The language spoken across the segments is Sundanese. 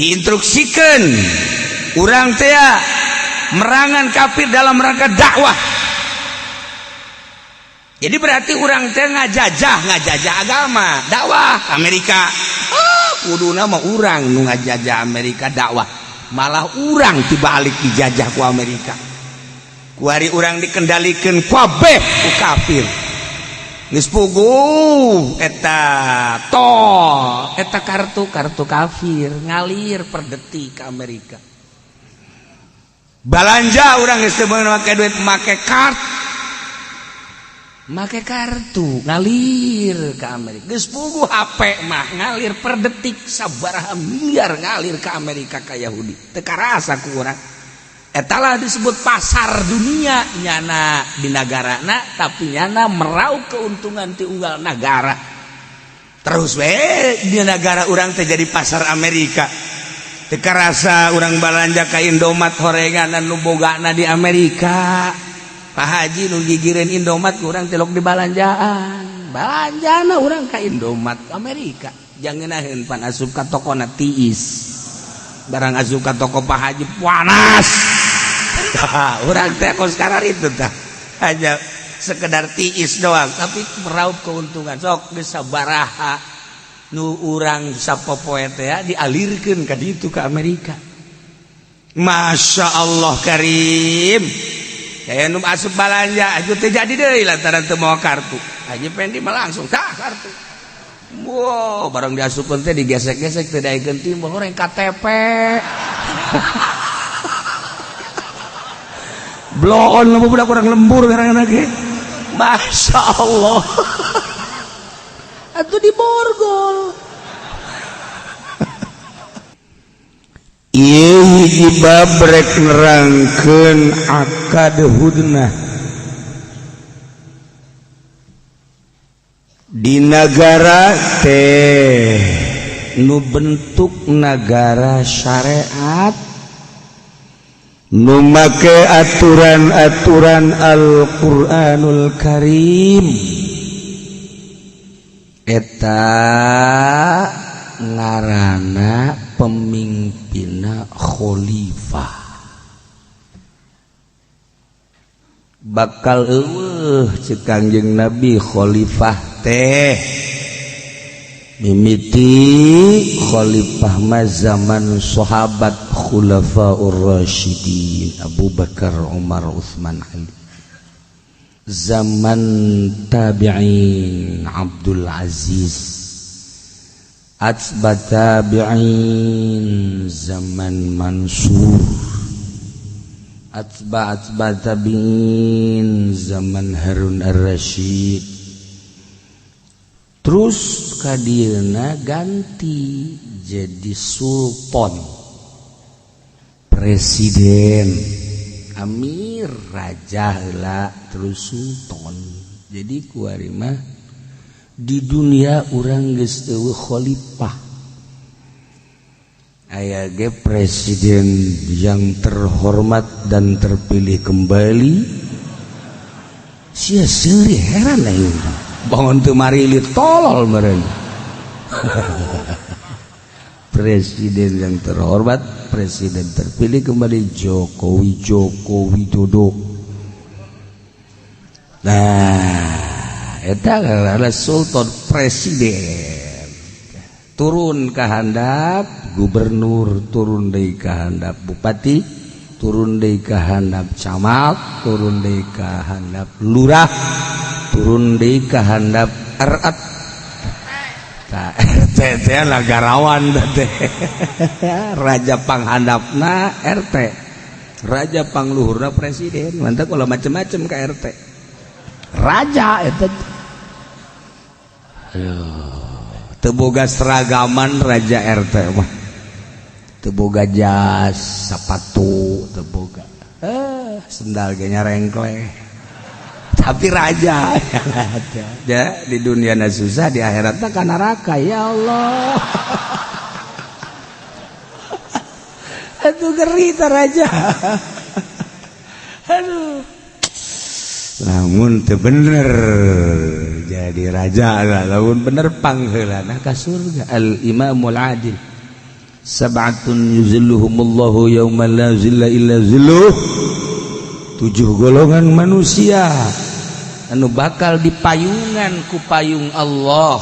Diinstruksikan urang teh merangan kafir dalam rangka dakwah. Jadi berarti urang teh ngajajah, ngajajah agama, dakwah Amerika. Oh, kuduna mah urang nu ngajajah Amerika dakwah, malah urang dibalik dijajah ku Amerika. Kuari urang dikendalikan kabeh ku kafir. Geus puguh eta tol, eta kartu, kartu kafir ngalir per detik ke Amerika. Balanja urang geus teu make duit, make kart, make kartu ngalir ke Amerika. Geus puguh HP mah ngalir per detik sabaraha miliar ngalir ke Amerika, ka Yahudi. Teu karasa ku urang. Etalah disebut pasar dunia, nyana di negarana tapi nyana meraup keuntungan ti unggal negara. Terus we di negara urang teh jadi pasar Amerika. Teu karasa urang balanja ka Indomaret horengan nu bogana di Amerika. Pak Haji nu gigireun Indomaret ku urang tilok di balanjaan. Balanjana urang ka Indomaret Amerika. Jangan ngeunaheun pan asup ka tokona tiis. Barang asup ka toko Pak Haji panas. Urang teh kos sekarang itu tah hanya sekedar tiis doang tapi meraup keuntungan. Sok geus sabaraha nu urang sapopoe teh dialirkeun ka ditu, ke Amerika. Masya Allah Karim. Kayak nu asup balanja aju teh jadi deui lantaran teu mawa kartu. Haji Pendi mah langsung tah kartu. Wow, barang diasupkeun teh digesek-gesek teh daekeun timbul orang KTP. Bloon lu budak kurang lembur karena ge. Masya Allah. Atuh di borgol. Ieu hiji bab rek nerangkeun akad hudnah. Di nagara teh nu bentuk nagara syariat, nu make aturan-aturan Al-Qur'anul Karim, eta ngaranna pemimpinna khalifah. Bakal eueuh ceuk Kangjeng Nabi khalifah teh mimiti khalifah mah zaman sahabat Khulafaur Rasyidin Abu Bakar, Umar, Utsman, Ali. Zaman tabi'in Abdul Aziz, atba tabi'in zaman Mansur, atba atba tabi'in zaman Harun Ar-Rasyid. Terus kadieuna ganti jadi sultan, presiden, amir, raja heula, terus sultan. Jadi kuari mah di dunia urang geus eueuh khalifah, aya ge presiden yang terhormat dan terpilih kembali. Sia seuri heran aing bangun teu marili tolol meureun. Presiden yang terhormat, presiden terpilih kembali Jokowi Joko Widodo. Nah, eta adalah sultan, presiden turun ke handap gubernur, turun deui ka handap bupati, turun deui ka handap camat, turun deui ka handap lurah, turun deui ka handap RT. Tah, RT teh nagarawan teh, raja panghandapna RT, raja pangluhurna presiden. Mantap kalau macem-macem ke RT raja eta. Aduh, teu boga seragaman raja RT mah, teu boga jas, sepatu teu boga, sendal ge nyarengkleh, tapi raja ya. Di dunia na susah, di akhirat ka neraka. Ya Allah, aduh, gerita raja. Aduh, lamun teu bener jadi raja lah, lamun bener pangheulana ka surga. Al imamul adil. Sab'atun yuzilluhumullahu yauma la zilla illa zilluh. 7 golongan manusia anu bakal dipayungan ku payung Allah.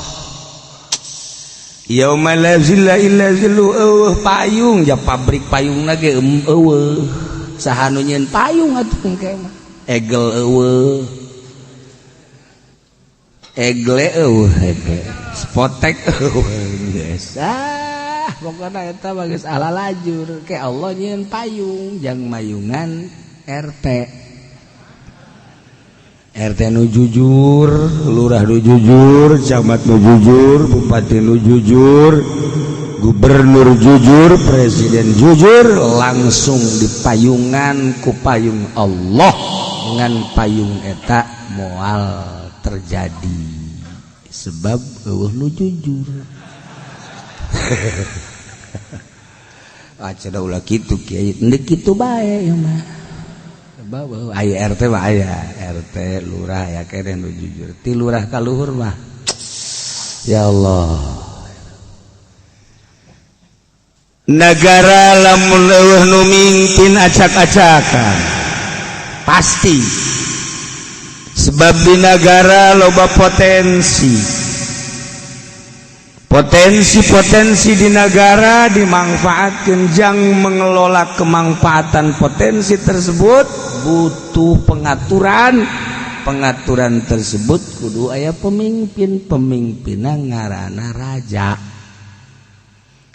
Yauma la zilla illa zilluh, eueuh payung ja pabrik payung lagi eueuh. Saha nu nyieun payung atuh engke mah? Egel eueuh. Egle eueuh, egle. Spotek eueuh geus. Ah, pokona eta mah geus ala lajur. Ke Allah nyieun payung jang mayungan RT. RT nu jujur, lurah nu jujur, camat nu jujur, bupati nu jujur, gubernur jujur, presiden jujur, langsung dipayungan ku payung Allah. Ngan payung eta moal terjadi sebab eueuh nu jujur. Ah, cenah ulah kitu kiai, endek kitu bae ieu mah. Sebab aya RT mah aya, RT lurah ya keneh nu jujur. Ti lurah ka luhur mah ya Allah. Negara lamun eueuh nu mimpin acak-acakan pasti, sebab di negara loba potensi. Potensi-potensi di negara dimanfaatkan, jang mengelola kemanfaatan potensi tersebut butuh pengaturan. Pengaturan tersebut kudu aya pemimpin, pemimpinan ngarana raja.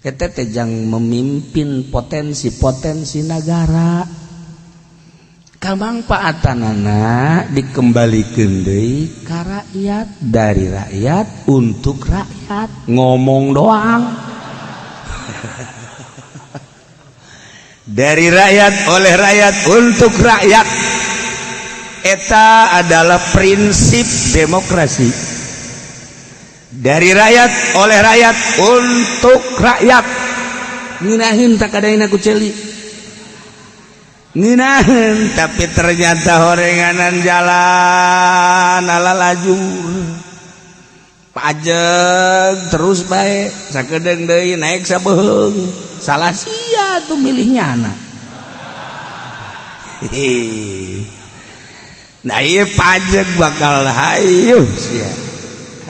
Eta teh jang memimpin potensi-potensi negara. Kamangfaatanana dikembalikan deui ka rakyat, dari rakyat untuk rakyat. Ngomong doang. Dari rakyat, oleh rakyat, untuk rakyat. Eta adalah prinsip demokrasi. Dari rakyat, oleh rakyat, untuk rakyat. Ngeunaheun tak kadaina ku ceuli. Ngeunaheun, tapi ternyata horenganan jalan ala lajur. Pajak terus bae, sakedeung deui naik sabeheung. Salah sia tuh milihnya anak. Nah, iya pajak bakal hayu sia.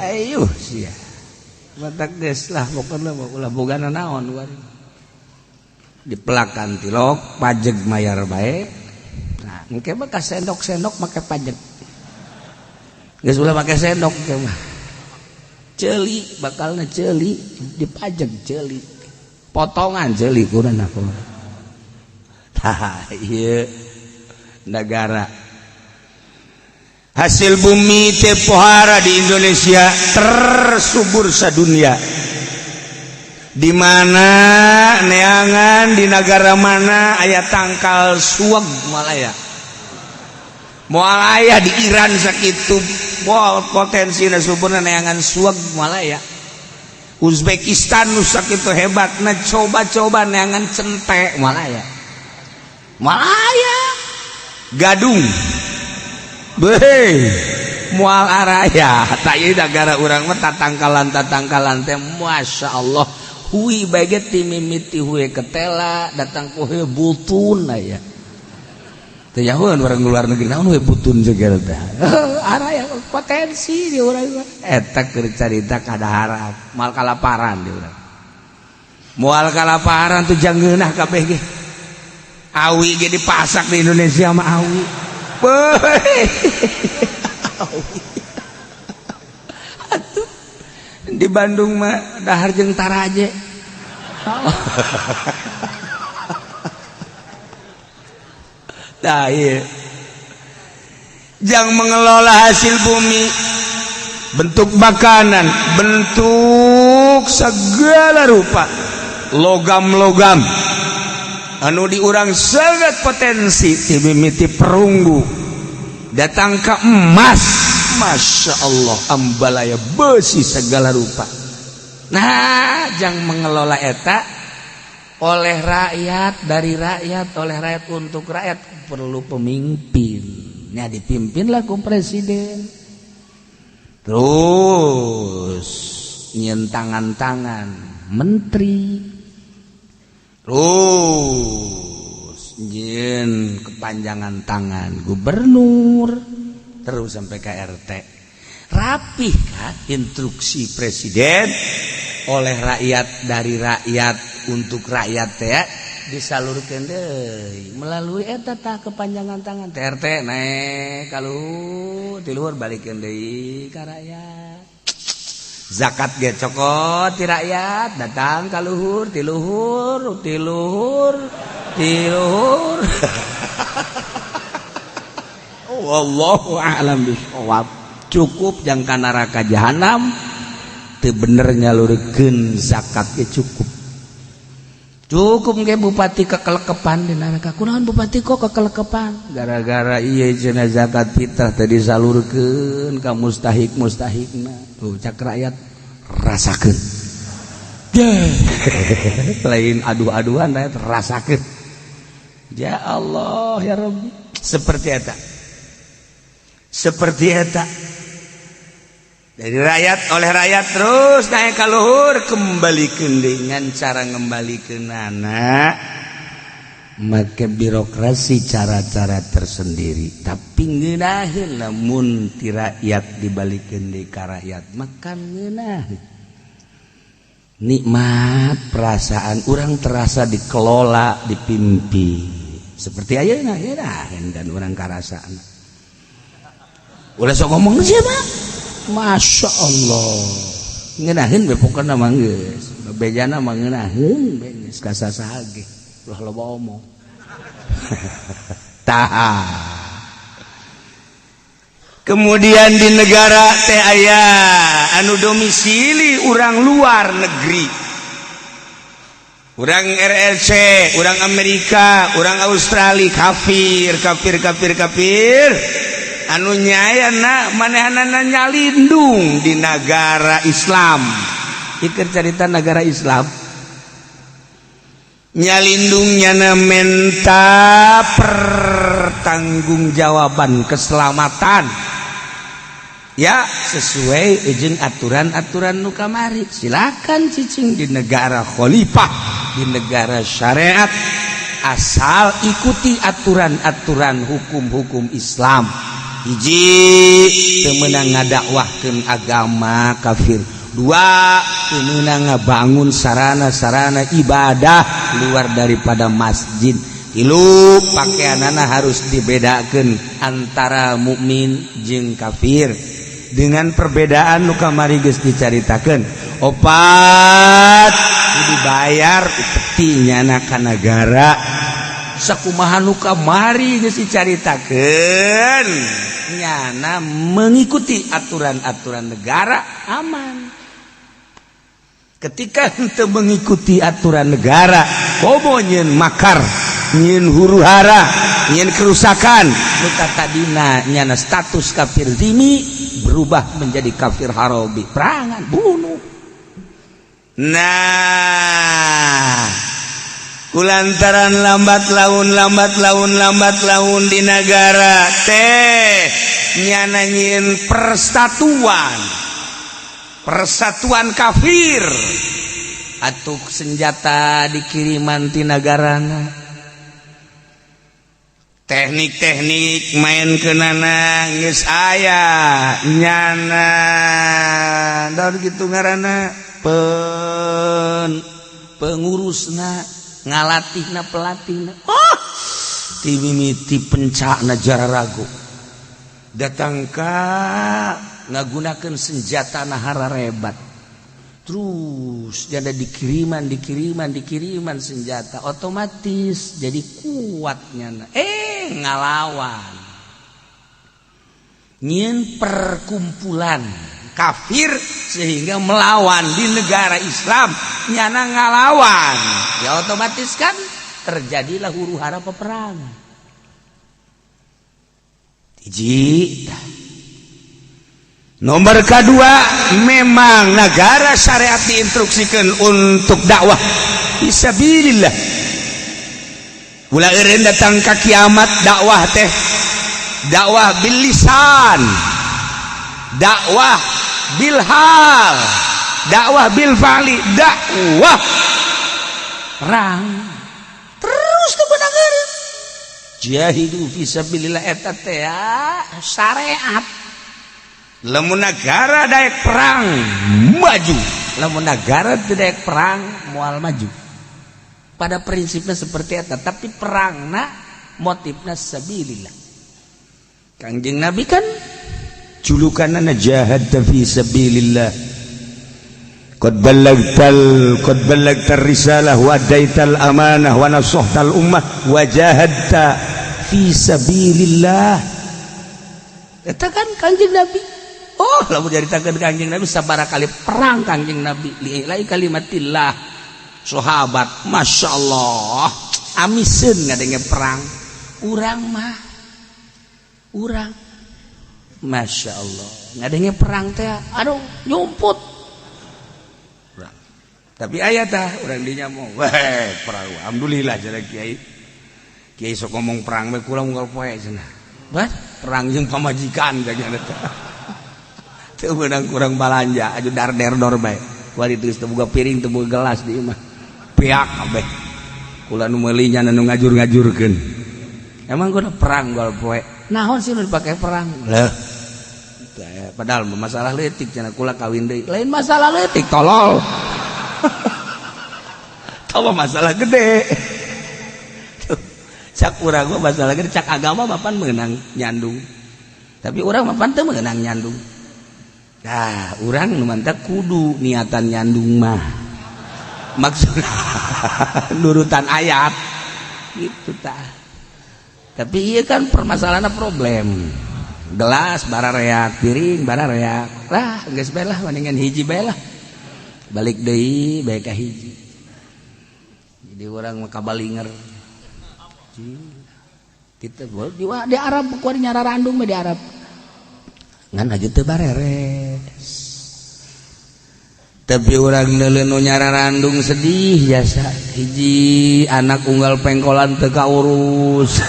Hayu sia. Batak geus lah pokona mah ulah boga naon wari. Dipelakan tilok pajak mayar bae. Nah, engke mah ka sendok-sendok make pajak. Geus ulah make sendok engke mah. Ceuli bakalna ceuli dipajak ceuli. Potongan ceuli kurang aku. Tah ieu negara. Hasil bumi teh pohara di Indonesia tersubur sadunia. Di mana neangan di negara mana aya tangkal suweg moal aya. Moal aya di Iran sakitu potensi suburna neangan suweg moal aya. Uzbekistan nu sakitu hebatna coba-coba neangan cente moal aya. Moal aya. Gadung. Beuh. Moal araya. Tah ieu negara urang mah tatangkalan-tatangkalan teh Masya Allah. Hui bae ti mimiti hui ketela datang ku hui butun aya. Teu nyahoeun urang luar negeri naon hui butun segala teh. Araya potensi di urang mah. Eta keur carita kadaharan, moal kalaparan di urang. Moal kalaparan tuh janggeunah kabeh ge. Awi ge dipasak di Indonesia mah awi. Beuh. Awi. Atuh di Bandung mah dahar jeung taraje. Nah, iya. Jang mengelola hasil bumi, bentuk makanan, bentuk segala rupa, logam-logam anu diurang sangat potensi, mimiti perunggu datang ke emas, Masya Allah, ambalaya besi segala rupa. Nah, jang mengelola eta oleh rakyat, dari rakyat, oleh rakyat, untuk rakyat, perlu pemimpin. Nah, dipimpinlah ku presiden. Terus nyieun tangan-tangan menteri. Terus nyieun kepanjangan tangan gubernur, terus sampai ke RT. Rapih kan instruksi presiden oleh rakyat, dari rakyat untuk rakyat ya, disalurkan deh melalui eta tah kepanjangan tangan TRT naik kalau di luar, balikin deui ka rakyat. Zakat ge cokot ti rakyat, datang ka luhur, ti luhur, ti luhur, ti luhur. Wallahu a'lam bishawab. Cukup jang ka neraka jahanam. Teu bener nyalurkeun zakat ge cukup, cukup ge bupati kekelekepan di neraka. Kunaon bupati kok kekelekepan? Gara-gara iya cenah zakat fitrah tadi disalurkeun ka mustahik mustahikna. Tuh, cak rakyat rasakeun. Lain adu-aduan, rakyat rasakeun. Ya Allah, ya Rabbi, seperti eta, seperti eta. Dari rakyat, oleh rakyat, terus naik ka luhur, kembalikan dengan cara ngembalikan anak make birokrasi, cara-cara tersendiri, tapi ngeunaheun lamun ti rakyat dibalikeun deui ka rakyat, maka ngeunaheun, nikmat, perasaan orang terasa dikelola, dipimpin seperti ayeuna ngeunaheun dan orang karasaan. Ulah sok ngomong siapa. Masya Allah, ngeunaheun we pokona mah. Geus bejana mah ngeunaheun we, geus kasasaha ge ulah loba omong. Tah, kemudian di negara teh aya anu domisili urang luar negeri, urang RRC, urang Amerika, urang Australia, kafir, kafir, kafir, kafir, anu nyayana manehanana nyalindung di negara Islam. Ikir carita negara Islam nyalindungnya na menta pertanggungjawaban keselamatan ya, sesuai izin aturan-aturan nu kamari. Silakan cicing di negara khalifah, di negara syariat, asal ikuti aturan-aturan hukum-hukum Islam. Hiji, teu meunang ngadakwahkeun agama kafir. Dua, teu meunang ngabangun sarana-sarana ibadah luar daripada masjid. Tilu, pakaianana harus dibedakan antara mukmin jeung kafir dengan perbedaan nu kamari geus dicaritakeun. Opat, dibayar upeti nyana ka nagara sakumaha nu kamari geus dicaritakeun. Nyana mengikuti aturan-aturan negara, aman. Ketika henteu mengikuti aturan negara, komo nyieun makar, nyieun huru hara, nyieun kerusakan, nu tadina nyana status kafir zimmi berubah menjadi kafir harobi, perangan, bunuh. Nah, kulantaran lambat laun, lambat laun, lambat laun di negara teh nyana nyieun persatuan, persatuan kafir atau senjata dikiriman ti negarana, teknik-teknik main kenana geus aya nyana daun gitu ngaranna pengurusna, ngalatihna, pelatihna. Oh, ti mimiti pencakna jararago datang ka ngagunakeun senjata nahara rebat. Terus jadi dikiriman, dikiriman, dikiriman senjata, otomatis jadi kuatnya. Ngalawan, nyieun perkumpulan kafir sehingga melawan di negara Islam. Nyana ngalawan ya, otomatis kan terjadilah huru hara peperangan. Hiji. Nomor kedua, memang negara syariat diinstruksikan untuk dakwah fisabilillah. Ulah eureun datang ka kiamat. Dakwah teh dakwah bil lisan, dakwah bil hal, dakwah bil fa'li, dakwah. Perang terus teu meunang. Jahidu fisabilillah eta teh syariat. Lamun negara daek perang, maju. Lamun negara teu daek perang, moal maju. Pada prinsipnya seperti eta, tapi perangna motifna sabilillah. Kangjeng Nabi kan julukanna jahad fi sabilillah. Qad ballagtal risalah wa addaital amanah wa nasahtal ummah wa jahadta fi sabilillah. Eta kan Kangjeng Nabi. Oh, lamun nyaritakeun Kangjeng Nabi, sabaraha kali perang Kangjeng Nabi li'ila'i kalimatillah. Sahabat, Masya Allah, amiseun ngadenge perang. Urang mah, urang, Masya Allah, ngadenge perang teh, aduh, nyumput. Urang. Tapi aya tah urang dinya mau, weh, perang. Alhamdulillah cenah kiai. Kiai sok ngomong perang we, kula unggal poe cenah. Bah, perang jeung pamajikan jaga teh. Teu meunang kurang balanja aju dar der dor bae. Kuari geus teu boga piring, teu boga gelas di imah. Piak kabeh. Kula nu meuli nya nu ngajur-ngajurkeun. Emang gua perang unggal poe. Naon sih nu dipake perang? Lah. Padahal masalah leutik cenah, kula kawin deui. Lain masalah leutik, tolol. Tahu masalah gede. Cak urang mah masalah gede, cak agama mapan meunang nyandung. Tapi urang mapan teu meunang nyandung. Nah, urang nu mantak kudu niatan nyandung mah. Maksudna nurutan ayat gitu tah. Tapi iya kan permasalahannya problem. Gelas barareak, piring barareak. Lah, geus bae lah, mendingan hiji bae lah. Balik deui bae ka hiji. Jadi urang mah kabalinger. Kita di Arab kuari nyararandung mah di Arab. Ngan aja teu bareres. Tapi urang neuleuh nu nyararandung sedih jasa. Hiji anak unggal pengkolan teu kaurus.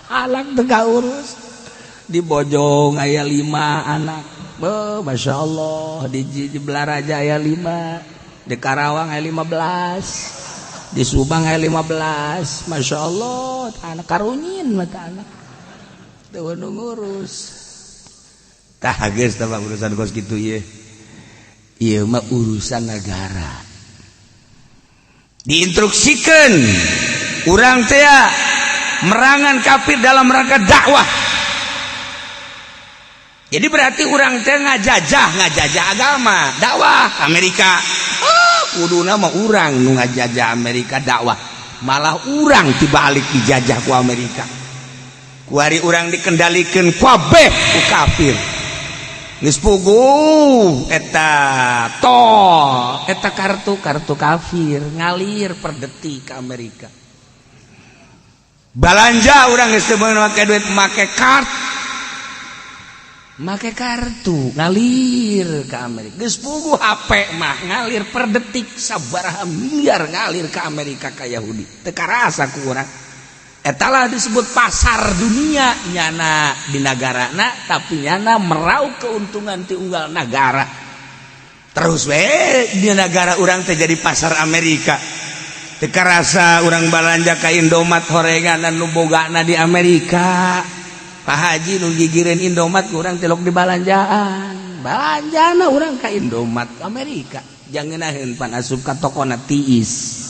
Anak teu kaurus. Di Bojong aya 5 anak. Beuh, Masya Allah, di Balaraja aya 5, di Karawang aya 15, di Subang aya 15. Masya Allah, anak karunyin mata anak. Teu nu ngurus. Tah geus tah urusan kos kitu ieu. Ieu mah urusan negara. Diinstruksikan urang teh merangan kafir dalam rangka dakwah. Jadi berarti urang teh ngajajah, ngajajah agama, dakwah Amerika. Oh, kuduna mah urang nu ngajajah Amerika dakwah. Malah urang dibalik dijajah ku Amerika. Kuari urang dikendalikan kabeh ku kafir. Geus puguh eta tol, eta kartu kartu kafir ngalir per detik ke Amerika. Balanja urang geus teu make duit, make kart, make kartu ngalir ke Amerika. Geus puguh HP mah ngalir per detik sabaraha miliar ngalir ke Amerika, ka Yahudi. Teu karasa ku urang. Etalah disebut pasar dunia. Nyana di nagarana, tapi nyana meraup keuntungan ti unggal nagara. Terus we di negara urang teh jadi pasar Amerika. Teu karasa urang balanja ka Indomaret horengan nu bogana di Amerika. Pak Haji nu gigireun Indomaret, kurang tilok di balanjaan. Balanjana urang ka Indomaret Amerika. Jangan ngeunaheun pan asup ka tokona tiis.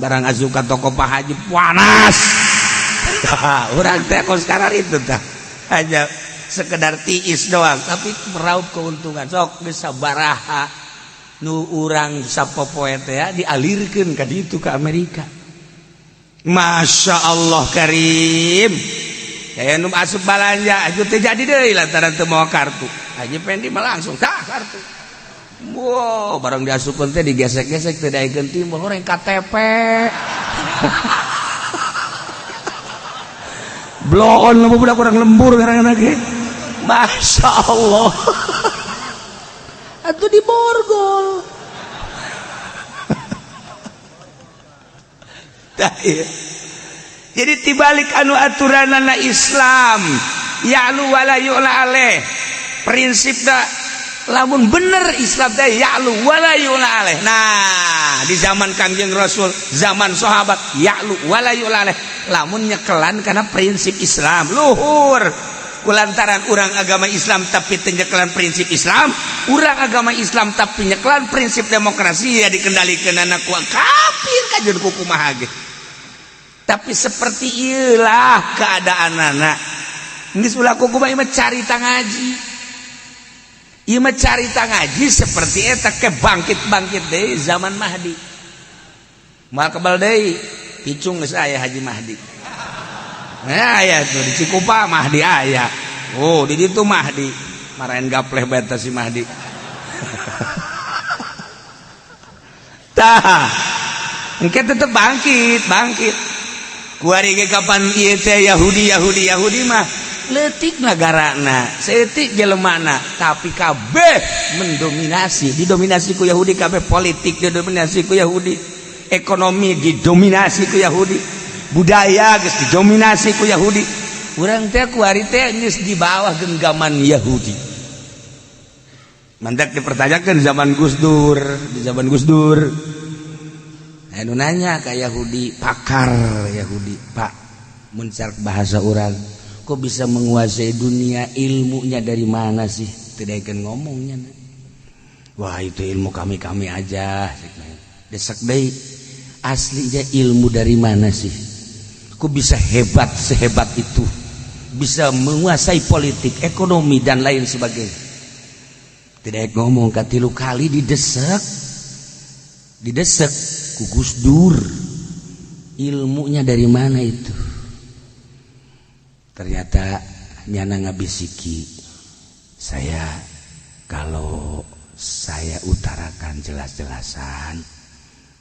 Barang asup ka toko Pak Haji panas. Urang teh kos sekarang itu tah hanya sekedar tiis doang, tapi meraup keuntungan. Sok geus sabaraha nu urang sapopoe teh dialirkeun ka ditu, ke Amerika. Masya Allah Karim. Kayak nu asup balanja aju teu jadi deui lantaran teu mawa kartu. Haji Pendi mah langsung tah kartu. Wow, barang diasupkeun teh digesek-gesek, teu daekeun timbul orang KTP. Bloon lu budak kurang lembur kadang-kadang ge. Masya Allah. Atuh diborgol. Tah ieu. Jadi tibalik anu aturanana Islam, ya'lu wala yu'la alaih. Prinsipna Lamun bener Islam teh ya'lu wala yu'la alaih. Nah, di zaman Kangjeng Rasul, zaman sahabat, ya'lu wala yu'la alaih. Lamun nyekelan karena prinsip Islam luhur, kulantaran urang agama Islam tapi teu nyekelan prinsip Islam, urang agama Islam tapi nyekelan prinsip demokrasi, ya dikendalikan anak ku kafir kajeun kumaha ge. Tapi seperti iyalah keadaan anak geus ulah kumaha, ieu mah carita ngaji, ieu mah carita ngaji. Seperti eta ke bangkit-bangkit deui zaman Mahdi, moal kebal deui. Picung geus aya Haji Mahdi. Nah, aya tuh di Cikupa Mahdi aya. Oh, di ditu Mahdi marahin gapleh bae si Mahdi. Tah, engke tetep bangkit bangkit. Kuari ge kapan ieu teh Yahudi Yahudi Yahudi mah leutik nagarana, saeutik jelemana, tapi kabeh mendominasi, didominasi ku Yahudi kabeh. Politik didominasi ku Yahudi, ekonomi didominasi ku Yahudi, budaya geus didominasi ku Yahudi. Urang teh kuari teh geus di bawah genggaman Yahudi. Mantak dipertanyakan zaman Gus Dur. Di zaman Gus Dur anu nanya ke Yahudi, pakar Yahudi, "Pak, mun bahasa urang, kok bisa menguasai dunia? Ilmunya dari mana sih?" Tidak akan ngomongnya, "Wah, itu ilmu kami kami aja." Desek deui, "Aslinya ilmu dari mana sih? Kok bisa hebat sehebat itu, bisa menguasai politik, ekonomi, dan lain sebagainya?" Tidak ngomong. Katilu kali didesek, didesek ku Gus Dur, ilmunya dari mana itu? Ternyata nyana ngabisiki, "Saya kalau saya utarakan jelas-jelasan,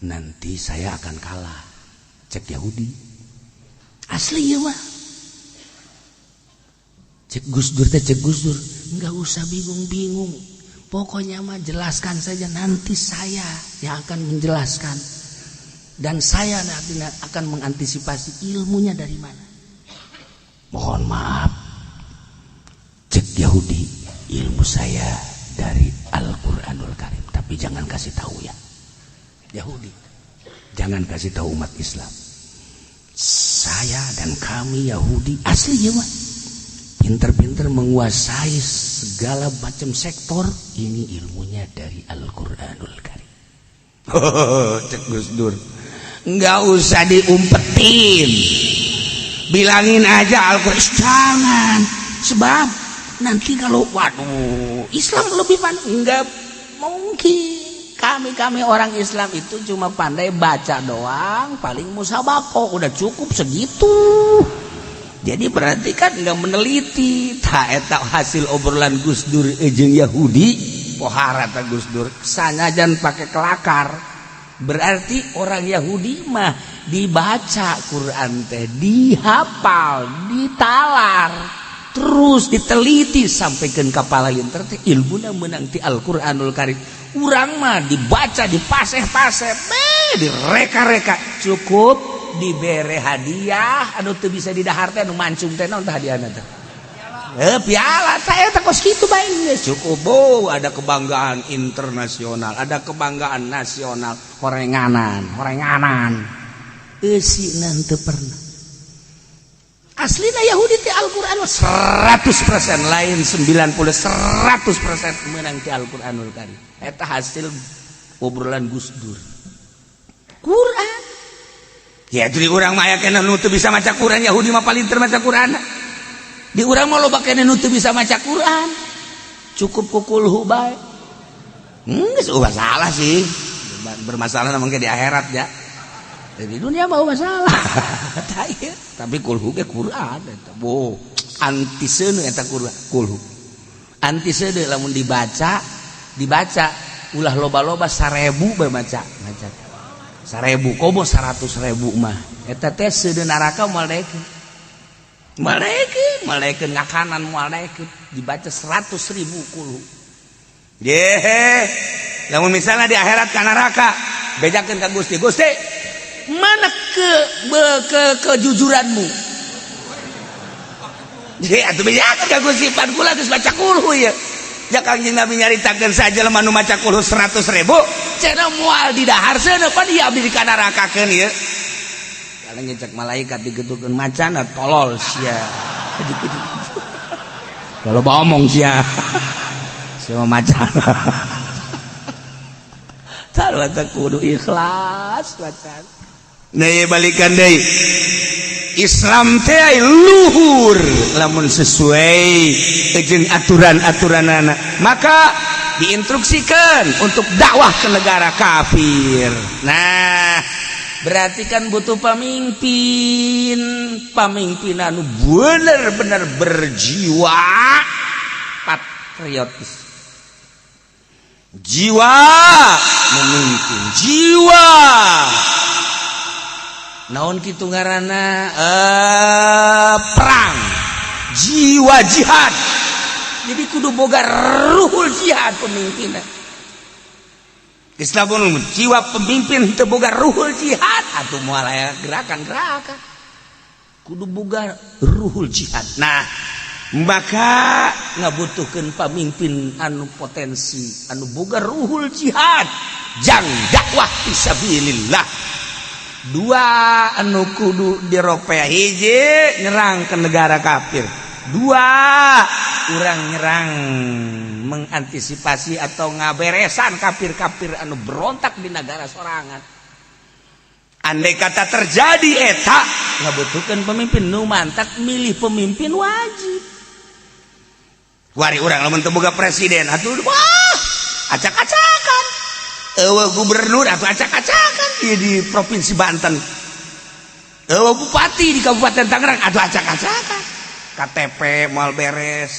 nanti saya akan kalah." Cek Yahudi asli ya mah. Cek Gus Dur teh, cek Gus Dur, "Nggak usah bingung-bingung, pokoknya mah jelaskan saja, nanti saya yang akan menjelaskan dan saya nanti akan mengantisipasi ilmunya dari mana." "Mohon maaf," cek Yahudi, "ilmu saya dari Al-Quranul Karim, tapi jangan kasih tahu ya." Yahudi, "Jangan kasih tahu umat Islam. Saya dan kami Yahudi asli ya mah pinter-pinter menguasai segala macam sektor ini, ilmunya dari Al-Quranul Karim." Cek Gus Dur, "Nggak usah diumpetin, bilangin aja Al-Quran." "Jangan, sebab nanti kalau, waduh, Islam lebih pandai." "Nggak mungkin. Kami kami orang Islam itu cuma pandai baca doang, paling musabako, udah cukup segitu." Jadi berarti kan nggak meneliti. Tak eta hasil obrolan Gus Dur jeung Yahudi. Pohara ta Gus Dur, sanajan pakai kelakar. Berarti orang Yahudi mah dibaca Quran teh dihafal, ditalar, terus diteliti sampai ke kepala linter teh ilmuna menang ti Al-Qur'anul Karim. Urang mah dibaca, dipaseh-paseh, direka-reka, cukup dibere hadiah anu teu bisa didahar teh, anu mancung teh. Naon teh hadiahna teh? Eh, piala. Tah, eta kos kitu bae cukup. Oh, ada kebanggaan internasional, ada kebanggaan nasional, horenganan horenganan eusina teu pernah. Aslina Yahudi ti Al-Qur'an 100%, lain 90, 100% menang ti Al-Qur'anul Karim. Eta hasil obrolan Gus Dur. Quran ya, jadi urang mah aya keneh nu teu bisa maca Quran. Yahudi mah paling maca Quran. Di urang mah loba keneh nu teu bisa maca Quran, cukup ku kulhu bae. Geus masalah sih, bermasalah mungkin di akhirat ya, di dunia mau masalah. Tapi kulhu ge Quran eta. Bo anti seuneu eta Quran, kulhu anti seuneu. Lamun dibaca, dibaca ulah loba-loba, 1000 bae maca, maca 1000, komo 100.000 mah eta teh seuneu neraka moal daekeun, moal daekeun, moal daekeun ngakanan, moal daekeun dibaca 100.000 kulhu. Ye, lamun misalnya di akhirat ka neraka, bejakeun ka Gusti, "Gusti, mana ke kejujuranmu?" Jadi atuh bejakeun ka Gusti, "Pan kula geus baca kulhu ya." Ya, Kangjeng Nabi nyaritakeun saja nu maca kulhu 100.000 cenah moal didahar seuneu, pan ieu abdi dikanarakakeun ieu. Kalau ngecek malaikat digetukeun macana, tolol sia. Kalau omong sia. Sia macana. Taruh kudu ikhlas macan. Nah, balikan deui. Islam teh luhur lamun sesuai jeung aturan-aturan, maka diinstruksikan untuk dakwah ke negara kafir. Nah, berarti kan butuh pemimpin, pemimpin anu bener-bener berjiwa patriotis, jiwa memimpin, jiwa naon kitu ngaranna, perang, jiwa jihad. Jadi kudu boga ruhul jihad pemimpin. Islam jiwa pemimpin teu boga ruhul jihad atuh moal aya gerakan-gerakan. Kudu boga ruhul jihad. Nah, maka ngabutuhkeun pamimpin anu potensi, anu boga ruhul jihad jang dakwah fisabilillah. Dua anu kudu diropea: hiji, nyerang ke negara kafir; dua, urang nyerang, mengantisipasi atau ngaberesan kafir-kafir anu berontak di negara sorangan. Andai kata terjadi eta, ngabutuhkan pemimpin nu mantak milih pemimpin wajib. Wari urang lamun teu boga presiden atuh, wah, acak-acakan. Euweuh gubernur atau acak-acakan di provinsi Banten. Euweuh bupati di Kabupaten Tangerang atau acak-acakan. KTP moal beres,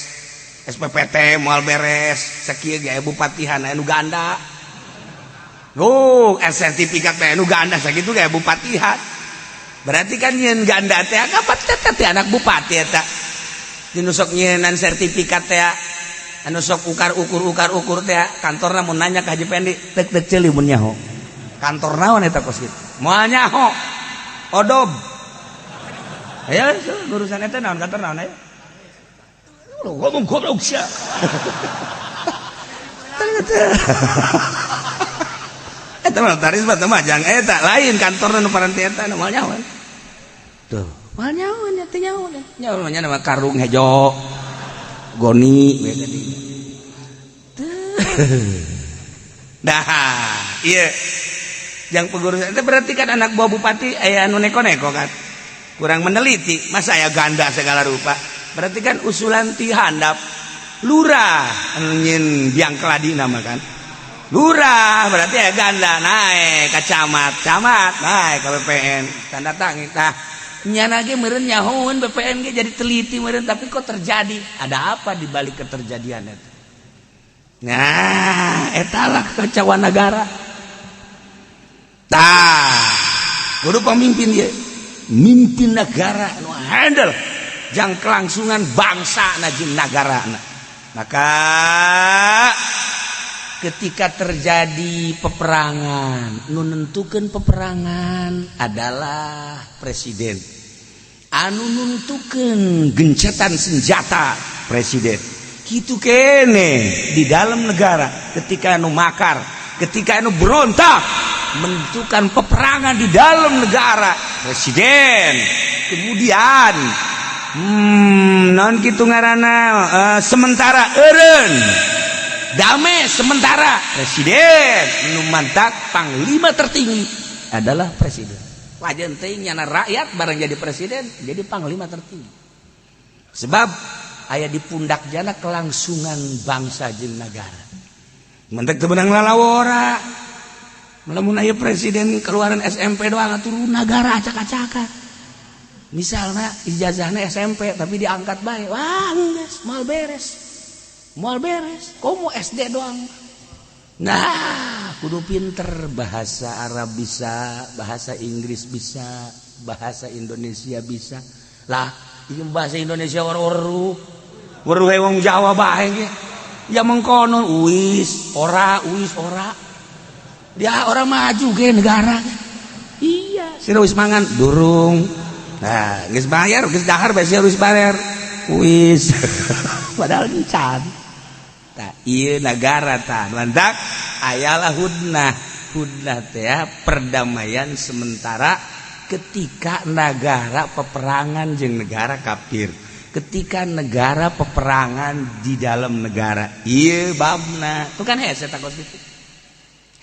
SPPT moal beres, sakieu ge bupatihan anu ganda. Oh, sertifikat teh anu ganda, sakitu ge bupatihan. Berarti kan nyeun ganda teh kapat teh anak bupati eta. Dinu sok nyieun sertifikat teh, anu sok ukar ukur ukar ukur teh, kantorna mun nanya ka Haji Pendi tek tek ceuli mun nyaho. Kantor naon eta kos kitu? Moal nyaho. Odob. Ayo urusan eta naon, kantor naon, ayo. Lu ngomong goblok sia. Ternyata eta mah notaris mah mah jang eta lain kantor nu paranti eta moal nyaho. Tuh, moal nyaho nya teh nyaho. Nyaho nya nama karung hejo. Goni beda di. Dah, iya. Yang pengurusan itu berarti kan anak buah bupati aya anu neko-neko kan. Kurang meneliti, masa aya ganda segala rupa. Berarti kan usulan ti handap lurah anu nyieun biang keladi nama kan. Lurah berarti ya ganda naik ke camat, camat naik ke BPN, tanda tangan. Tah, nyana ge meureun nyahoeun BPN ge jadi teliti meureun, tapi kok terjadi? Ada apa di balik keterjadian itu? Nah, etalah kekacauan negara. Tah, kudu pemimpin dia mimpin negara nu handle jang kelangsungan bangsa na jeung nagara. Maka ketika terjadi peperangan, nu nentukeun peperangan adalah presiden, anu nuntukeun gencetan senjata presiden. Gitu kene di dalam negara, ketika anu makar, ketika anu berontak, menentukan peperangan di dalam negara presiden. Kemudian non gitu ngaranna, sementara eureun damai sementara, presiden. Nu mantak panglima tertinggi adalah presiden. Wajan teh nyana rakyat bareng jadi presiden, jadi panglima tertinggi, sebab aya di pundak jana kelangsungan bangsa jeung negara. Mentek teu beunang lalawora lamun aya presiden keluaran SMP doang atuh negara acak-acakan. Misalnya ijazahnya SMP tapi diangkat bae, wah, geus moal beres, moal beres. Komo SD doang. Nah, kudu pinter bahasa Arab bisa, bahasa Inggris bisa, bahasa Indonesia bisa lah. Ini bahasa Indonesia weruh weruh wong Jawa bae ge ya mengkono, wis ora, wis ora, dia orang maju ge negara. Iya, sira wis mangan durung? Nah, geus bayar, geus dahar bae sia, wis bayar wis, padahal encan. Tah, ieu negara tah mantak ayalah hudnah. Hudnah teh perdamaian sementara ketika negara peperangan jeung negara kafir, ketika negara peperangan di dalam negara. Ieu babna tuh kan hese takos gitu,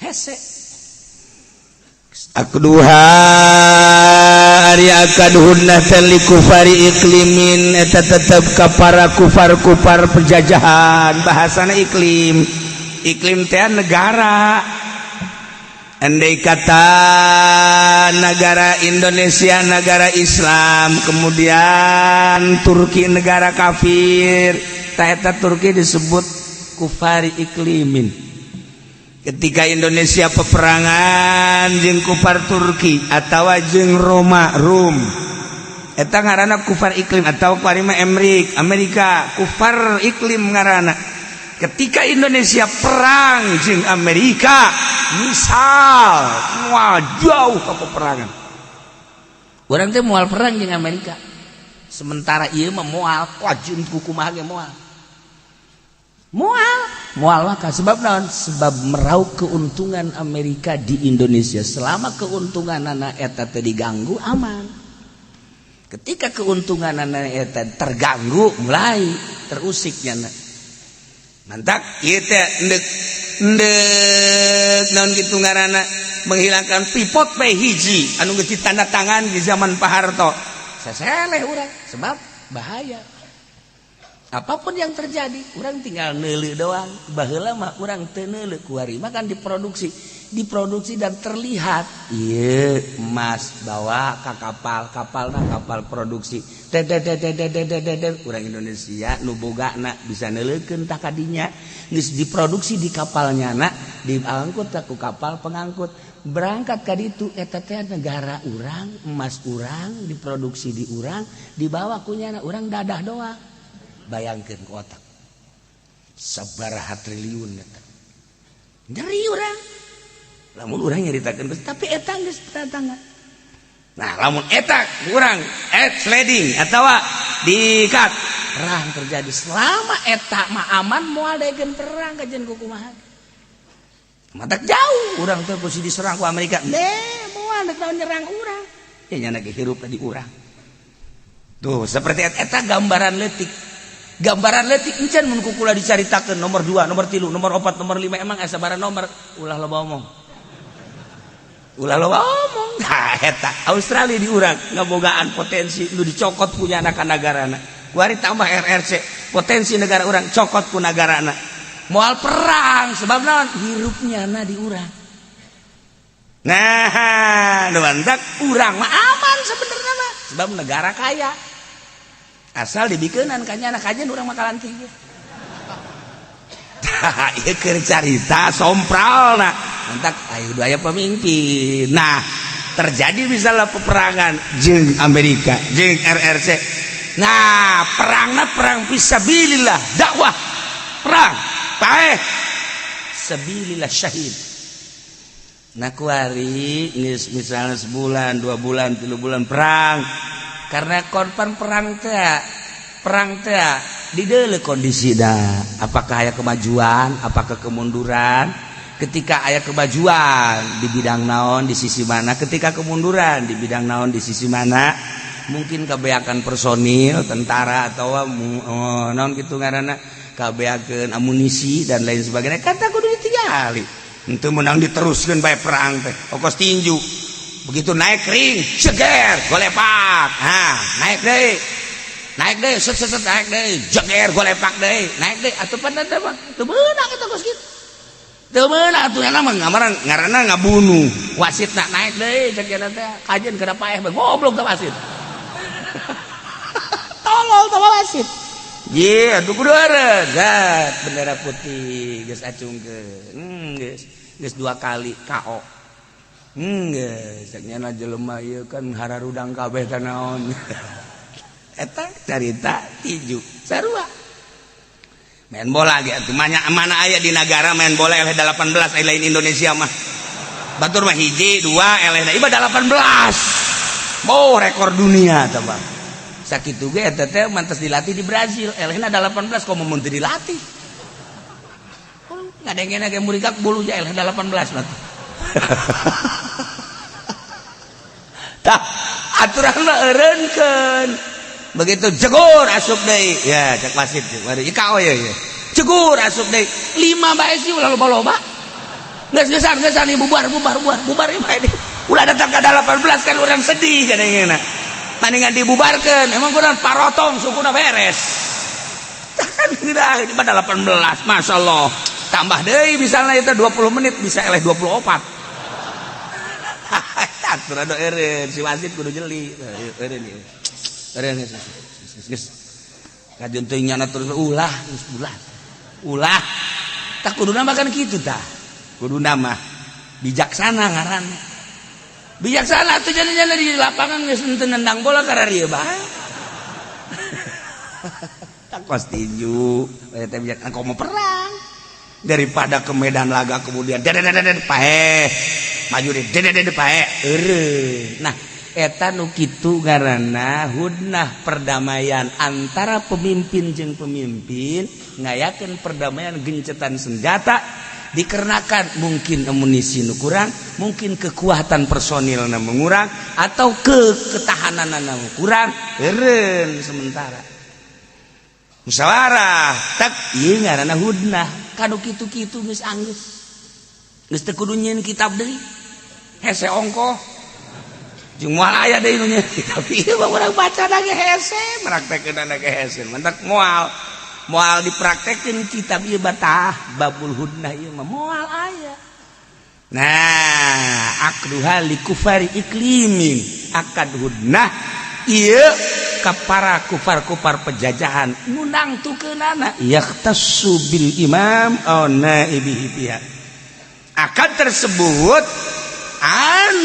hese. Aqduha, ari akad hudnah teh li kufari iklimin, eta tetep ka para kufar-kufar penjajahan. Bahasana iklim, iklim teh negara. Andai kata negara Indonesia negara Islam, kemudian Turki negara kafir, eta Turki disebut kufari iklimin. Ketika Indonesia peperangan jeung kufar Turki atau jeung Roma, Rum, eta ngaranna kufar iklim, atau kuari mah Emrik, Amerika, kufar iklim ngaranna. Ketika Indonesia perang jeung Amerika misal, moal jauh ke peperangan. Urang teh moal perang jeung Amerika sementara ieu mah, moal wajib kumaha ge moal, moal, moal. Maka sebab naon? Sebab meraup keuntungan Amerika di Indonesia. Selama keuntungan anak eta teh diganggu, aman. Ketika keuntungan anak eta terganggu, mulai terusiknya. Mantak ieu teh endek endek naon gitu ngaranna, menghilangkan pivot P hiji anu geus ditanda tangan di zaman Pak Harto, saseleh urang, sebab bahaya. Apapun yang terjadi, urang tinggal neuleu doang. Baheula mah urang teu neuleu, kuari mah kan diproduksi, diproduksi dan terlihat. Iya, emas bawa ke kapal, kapal nah kapal produksi. Urang Indonesia nu bogana bisa neuleukeun tah kadinya. Geus diproduksi di kapalnya, na diangkut ku kapal pengangkut, berangkat ka ditu. Eta teh negara urang, emas urang diproduksi di urang, dibawa ku nyana, urang dadah doang. Bayangkeun ku otak, sabaraha triliun eta. Nyeri urang lamun urang nyaritakeun, tapi eta geus tangan. Nah, lamun eta kurang et sliding atau dikat, perang terjadi. Selama eta mah aman, moal daekeun perang kajian kumaha. Matak jauh urang teh posisi diserang ku Amerika. Deh, moal dek naon nyerang urang. Ya nyana ge hirup di urang. Tuh, seperti eta gambaran letik. Gambaran letik encan mun ku kula dicaritakeun nomor 2, nomor 3, nomor 4, nomor 5, emang asa sabaraha nomor, ulah loba omong. Ulah loba omong. Nah, eta Australia di urang ngabogaan potensi nu dicokot punya anak negarana. Kuari tambah RRC, potensi negara urang cokot ku negarana. Moal perang sebab naon? Hirupnya na di urang. Nah, nu mantak urang mah aman sebenarnya mah, sebab negara kaya. Asal dibikeunan ka nyana, kajian urang mah kalanti. Tah, ieu keur carita sompralna. Mantak ayo aya pemimpin. Nah, terjadi misalnya peperangan jeung Amerika, jeung RRC. Nah, perangna perang fisabilillah, dakwah. Perang, paeh. Sabilillah syahid. Nah, kuari geus misalnya sebulan, 2 bulan, 3 bulan perang. Karena korban perang teh di kondisi dah, apakah aya kemajuan, apakah kemunduran. Ketika aya kemajuan di bidang naon, di sisi mana, ketika kemunduran di bidang naon, di sisi mana, mungkin kebeakan personil tentara atau oh, naon gitu ngaranna, kabeakeun amunisi dan lain sebagainya, kata kudu ditinggali. Itu menang diteruskan bae perang teh okos tinju. Begitu naik ring, jeger golepak. Nah, naik deh, naik deh, set set set, naik deh, jeger golepak deh, naik deh, atau pada mah teu meunang eta kos kitu. Teu meunang atuh mah ngamaran ngaranna ngabunuh. Wasit nak naik deh, cek teh kajian kana paeh bae, goblok teh wasit. Tolol teh wasit. Ye, atuh kudu zat bendera putih geus acungkeun. Geus geus dua kali KO. Geus cek nyana jelema ieu kan hararudang kabeh teh naon. Eta carita tinju sarua. Main bola ge atuh mana aya di negara main bola eleh 18, lain Indonesia mah. Batur mah hiji, dua eleh, ieu 18. Oh, rekor dunia tah, Bang. Sakitu ge eta teh mantas dilatih di Brazil, elehna 18, komo mun teu dilatih. Ngadengena ge murigak bulu jael 18 mah. Tah, aturan mah eureunkeun. Begitu jegur asup deui. Ya, cek wasit waduh, ieu kao ye. Jegur asup deui. 5 bae sih ulah loba-loba. Geus geusan geusan ieu bubar bubar bubar bubar ieu bae. Ulah datang ka 18 kan urang sedih kadangena. Mendingan dibubarkeun, emang kurang parotong sukuna beres. Kan tidak, ini pada 18, Masya Allah. Tambah deui misalnya itu 20 menit bisa eleh 24. Aturan do eureun, si wasit kudu jeli. Eureun ieu. Eureun geus. Geus. Kajeun teuing nyana terus ulah, geus ulah. Ulah. Tah kuduna mah kan kitu tah. Kuduna mah bijaksana ngaranna. Bijaksana tuh jadi di lapangan geus henteu nendang bola kararieu bae. Tak kos tinju, teh bijak engkau mau perang daripada ke medan laga kemudian dedededet paeh maju deh dedededet paeh eureun. Nah, eta nu kitu ngaranna hudnah, perdamaian antara pemimpin jeung pemimpin, ngayakeun perdamaian gencetan senjata dikarenakan mungkin amunisi nu kurang, mungkin kekuatan personil na mengurang atau ketahanan na kurang, eureun sementara musyawarah tak ieu ngaranna hudnah. Kanu kitu-kitu geus anggeus, geus teu kudu nyieun kitab deui, hese ongkoh jeung moal aya deui nu nyieun kitab ieu mah. Urang baca ge hese, praktekkeun ge hese, mantak moal moal dipraktekkeun kitab ieu batah babul hudnah ieu mah moal aya. Nah, aqduha li kufari iklimin, akad hudnah ieu ka para kufar-kufar penjajahan nu nangtukeunana yakhtassu bil imam aw naibihi fiha. Akad tersebut an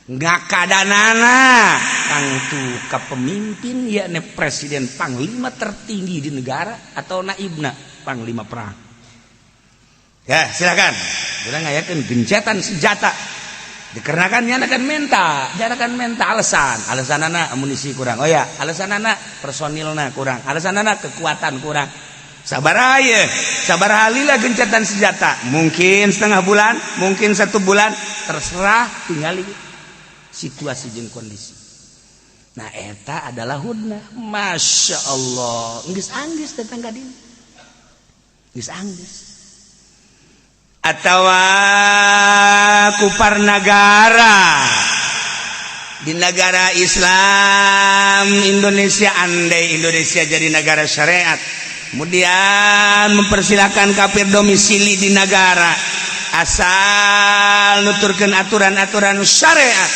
ngakadanana tangtu ka pemimpin, yakni presiden, panglima tertinggi di negara, atau naibna, panglima perang. Ya, silakan urang ngayakeun gencatan senjata dikarenakan nyana kan menta, nyana kan menta alasan, alasanana amunisi kurang, oh ya, alasanana personilna kurang, alasanana kekuatan kurang. Sabar aja, sabar lila gencatan senjata, mungkin setengah bulan, mungkin satu bulan, terserah tinggali situasi jeung kondisi. Nah, eta adalah hudnah. Masya Allah, geus anggeus datang ka dieu, geus anggeus. Atau kupar negara di negara Islam Indonesia, andai Indonesia jadi negara syariat, kemudian mempersilahkan kafir domisili di negara asal nuturkan aturan-aturan syariat,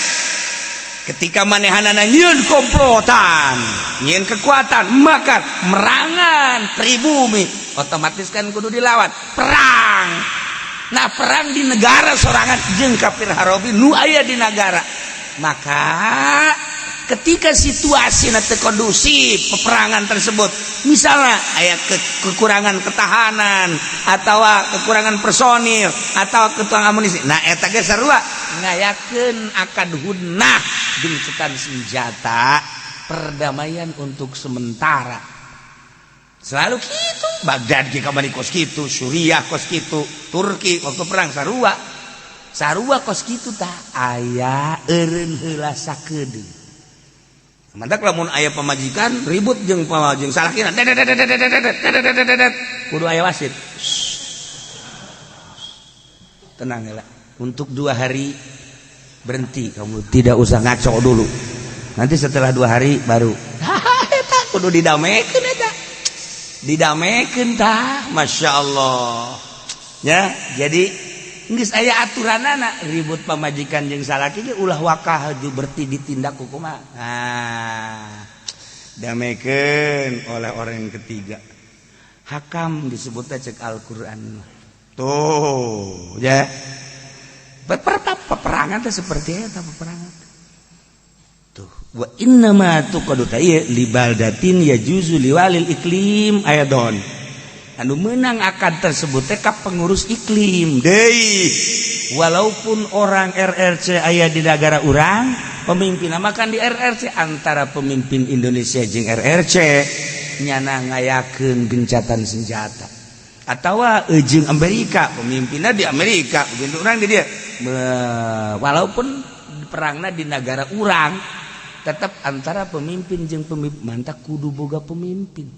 ketika manehanana nyieun komplotan, nyieun kekuatan, maka merangan pribumi otomatis kan kudu dilawan perang. Nah, perang di negara sorangan jeung kafir harobi nu aya di negara, maka ketika situasi nanti kondusif peperangan tersebut, misalnya aya kekurangan ketahanan atau kekurangan personil atau kekurangan amunisi, nah eta ge sarua ngayakeun akad hudnah, gencetan senjata, perdamaian untuk sementara. Selalu gitu, Baghdad ge kamari kos kitu, Suriah kos kitu, Turki waktu perang sarua sarua kos kitu. Tah, aya eureun heula sakedeung. Mantak lamun aya pamajikan ribut jeung jeung salakina, kudu aya wasit. Tenang ya, untuk 2 hari berhenti, kamu tidak usah ngaco dulu, nanti setelah 2 hari baru. Kudu didamekeun eta, didamekeun tah. Masya Allah ya, jadi geus aya aturanana, ribut pamajikan jeung salaki ge ulah wakah ju berarti ditindak kumaha. Nah, damekeun oleh orang yang ketiga, hakam disebutnya cek Al-Qur'an tuh ya. Peperangan teh seperti eta, peperangan tuh wa innama tuqadu li baldatin yajuzu liwalil iklim ayadon. Anu menang akad tersebut teh ka pengurus iklim deui, walaupun orang RRC aya di negara urang, pemimpin makan di RRC, antara pemimpin Indonesia jeung RRC nyana ngayakeun gencatan senjata. Atau jeung Amerika, pemimpinnya di Amerika, pemimpin urang di dia. Walaupun perangna di negara urang, tetap antara pemimpin jeung pemimpin, mantak kudu boga pemimpin.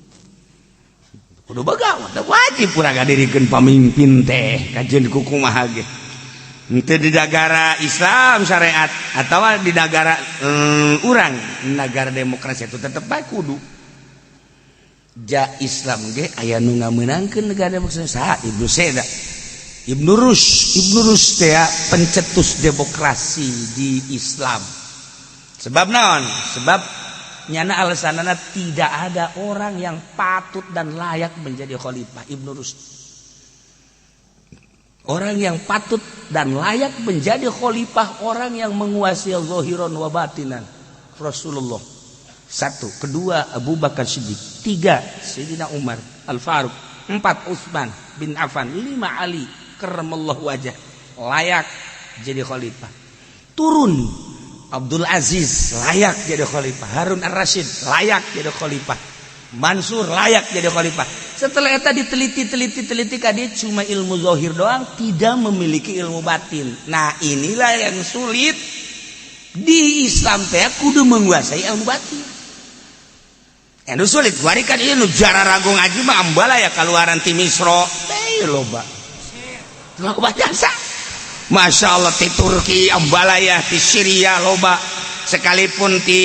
Kudu boga, wajib urang ngadirikeun pamimpin teh, kajeun kumaha ge. Henteu di negara Islam syariat atau di negara urang negara demokrasi itu tetep bae kudu. Ja Islam ge aya nu ngamenangkeun negara demokrasi, saha? Ibnu Seda. Ibnu Rushd, Ibnu Rushd teh pencetus demokrasi di Islam. Sebab naon? Sebab nyana alasanana tidak ada orang yang patut dan layak menjadi khalifah. Ibnu Rushd. Orang yang patut dan layak menjadi khalifah, orang yang menguasai zahiran wa batinan. Rasulullah. Satu, kedua Abu Bakar Siddiq, tiga Sayyidina Umar Al-Faruq, empat Utsman bin Affan, lima Ali karramallahu wajah, layak jadi khalifah. Turun Abdul Aziz layak jadi khalifah, Harun Ar-Rasyid layak jadi khalifah, Mansur layak jadi khalifah. Setelah eta diteliti teliti teliti, dia cuma ilmu zahir doang, tidak memiliki ilmu batin. Nah, inilah yang sulit di Islam teh, kudu menguasai ilmu batin. Anu sulit kuari kan ieu nu jararago ngaji mah, ambala ya kaluaran ti Misro teh loba. Loba jasa. Masya Allah, ti Turki ambalaya, ti Syria loba, sekalipun ti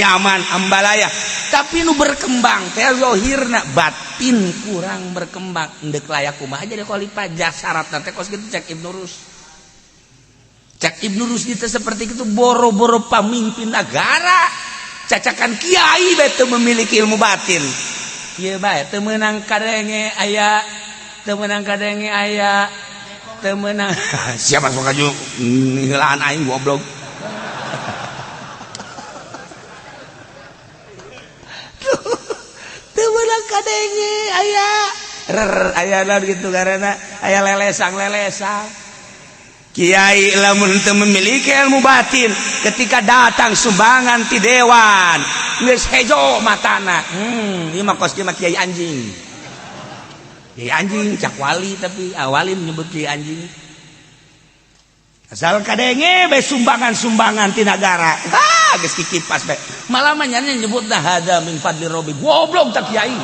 Yaman ambalaya, tapi nu berkembang teh zahirna, batin kurang berkembang. Ndek layak kumaha jadi khalifah? Syarat teh kos kitu, cek Ibnu Rushd. Cek Ibnu Rushd itu seperti itu, boro-boro pamimpin negara, cacakan kiai bae teu memiliki ilmu batin. Kieu bae teu meunang kadenge aya, teu meunang kadenge aya, teu meunang. Siapa sok aju heulaan aing, goblok. Teu meunang kadenge aya rer, aya naon gitu, karena aya lelesang-lelesang. Kiai lamun teu memiliki ilmu batin, ketika datang sumbangan ti dewan geus hejo matana. Ieu mah kos kieu mah kiai anjing. Kiai anjing cak wali, tapi awali menyebut kiai anjing. Asal kadenge bae sumbangan-sumbangan ti nagara. Ah, geus kikipas bae. Malah mah nya nyebut dah hada min fadli rabbi. Goblok cak kiai.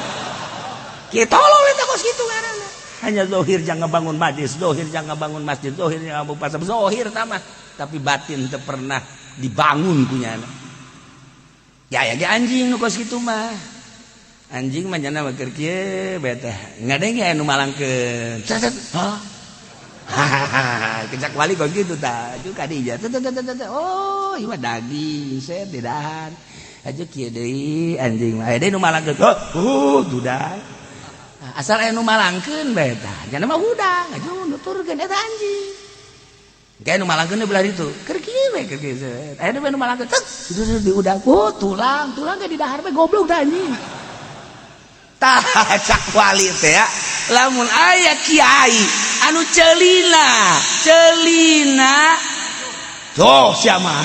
Kiai tolong eta kos kitu ngaranna. Hanya zohir jangan bangun majlis, zohir jangan bangun masjid, zohir jangan bangun pasar, zohir sama, tapi batin teu pernah dibangun punya. Ya ya ge anjing nu kos kitu mah. Anjing mah nyana mah keur kieu bae teh. Ngadenge anu malangkeun. Cet. Hah? Hahaha, kecak wali kos kitu tah. Ju ka dinya. Oh, ieu mah daging, set didahan. Aja kieu deui anjing mah. Aya deui nu malangkeun. Oh, dudah. Asal aya nu malangkeun bae tah. Nya mah hudang, aju nuturkeun eta anjing. Kayak nu malangkeun belah ditu. Keur kieu we, keur kieu. Aya nu malangkeun tek, diudang. Oh, tulang, tulang ge didahar bae, goblok tah anjing. Tah cak wali teh ya. Lamun aya kiai anu celina, celina tuh siapa?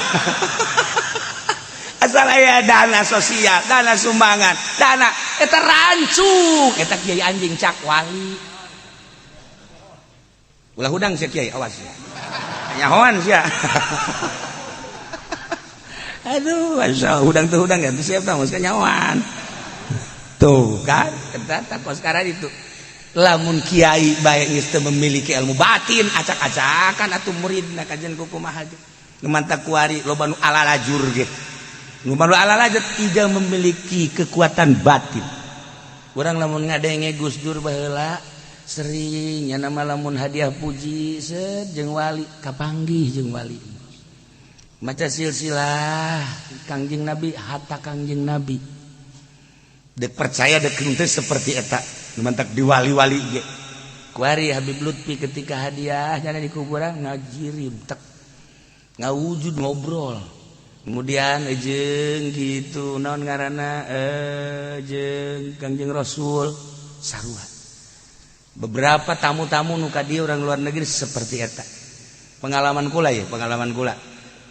Asal aya dana sosial, dana sumbangan, dana eta rancuk, eta kiai anjing cak wali. Ulah hudang sia kiai, awas ya. Nyahoan sia. Aduh, masya hudang tuh hudang ya, siap tah mesti nyahoan. Tuh kan, eta kos sekarang itu. Lamun kiai bae geus teu memiliki ilmu batin, acak-acakan atuh muridna, kajian kumaha ge. Nu mantak kuari loba nu alalajur ge. Nu alalajur tidak memiliki kekuatan batin. Urang lamun ngadenge Gus Dur baheula sering nya nama lamun hadiah puji set jeung wali, kapanggih jeung wali. Maca silsilah Kangjeng Nabi, hatta Kangjeng Nabi. Dek percaya dek henteu seperti eta. Nu mantak di wali-wali ge. Kuari Habib Lutfi ketika hadiah nyana di kuburan ngajirim tek ngawujud ngobrol. Kemudian jeung gitu naon ngaranna, jeung Kangjeng Rasul sarua. Beberapa tamu-tamu nu ka dieu orang luar negeri seperti eta. Pengalaman kula ya, pengalaman kula.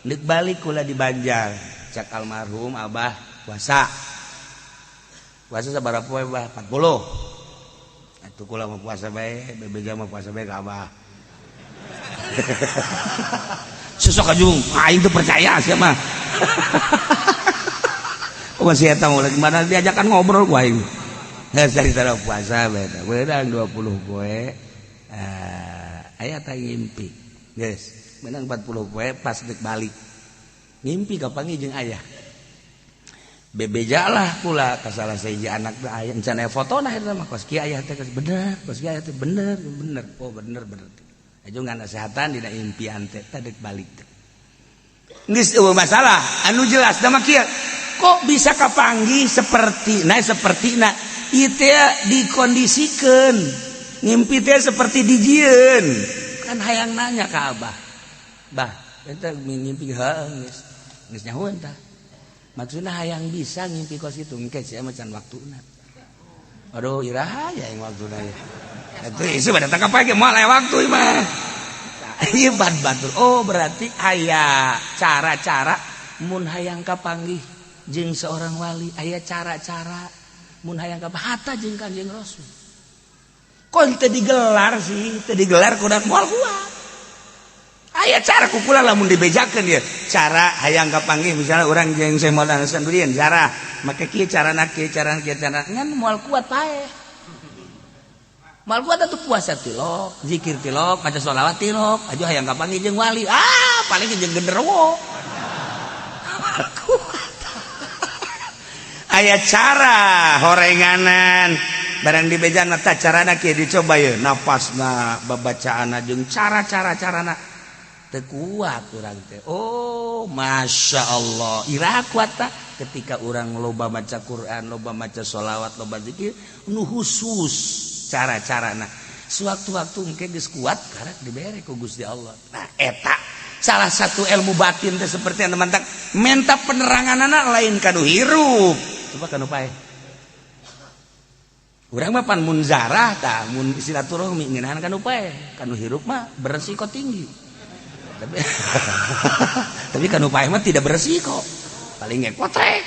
Nek balik kula di Banjar, cak almarhum Abah puasa. Puasa sabaraha poe, Bah? 40. Atuh kula mah puasa bae, bebeja mah puasa bae ka Abah. Susah kajung, aing teu percaya sia mah. Kok masih eta mau lagi mana diajakan ngobrol ku aing. Heh, dari puasa bae beunang 20 poe. Aya tah ngimpi. Geus, menang 40 poe pas dek balik. Ngimpi kapanggih jeung ayah. Bebeja lah kula ka salah sahiji anak teh, aya encan aya fotona eta mah, kos kieu ayah teh, bener, kos kieu ayah teh, bener bener. Oh, bener bener. Aju nganasehatan dina impian teh teh dek balik teh. Geus eueuh masalah, anu jelas da mah kieu. Kok bisa kapanggih seperti nah seperti nah ieu teh dikondisikeun. Ngimpi teh seperti dijieun. Kan hayang nanya ka Abah. Bah, eta ngimpi heuh geus. Geus nyahoeun tah. Maksudna hayang bisa ngimpi kos itu engke sia mah can waktuna. Aduh, iraha ya yang waktuna ya. Itu isu pada tangkap ge moal aya waktu mah. Ieu ban batur. Oh, berarti aya cara-cara mun hayang kapanggih jeung seorang wali, aya cara-cara mun hayang hatta jeung Kanjeng Rasul. Kok teu digelar sih, teu digelar kudu moal kuat. Aya cara kukula lamun dibejakeun ya. Cara hayang kapanggih misalnya orang jeung Syekh Maulana Hasanuddin cara make kieu carana kieu cara kieu cara ngan moal kuat pae. Moal kuat atuh puasa tilok, zikir tilok, maca sholawat tilok, aju hayang kapanggih jeung wali. Ah, paling jeung genderuwo. Kuat. Aya cara horenganan barang dibejan mata carana kieu dicoba ye napasna babacaanna jeung cara-cara carana teu kuat urang teh. Oh, Masya Allah, iraha kuat tak ketika urang loba maca Quran, loba maca sholawat, loba zikir nu khusus cara-carana, sewaktu-waktu engke geus kuat karak dibere ku Gusti Allah. Nah, eta salah satu ilmu batin teh seperti anu mantak menta peneranganana lain kanu hirup, coba kanu paeh. Urang mah pan mun zarah tah mun silaturahmi ngeunaan kanu paeh, kanu hirup mah beresiko tinggi. Tapi kanu paeh mah tidak beresiko. Paling ge kotrek,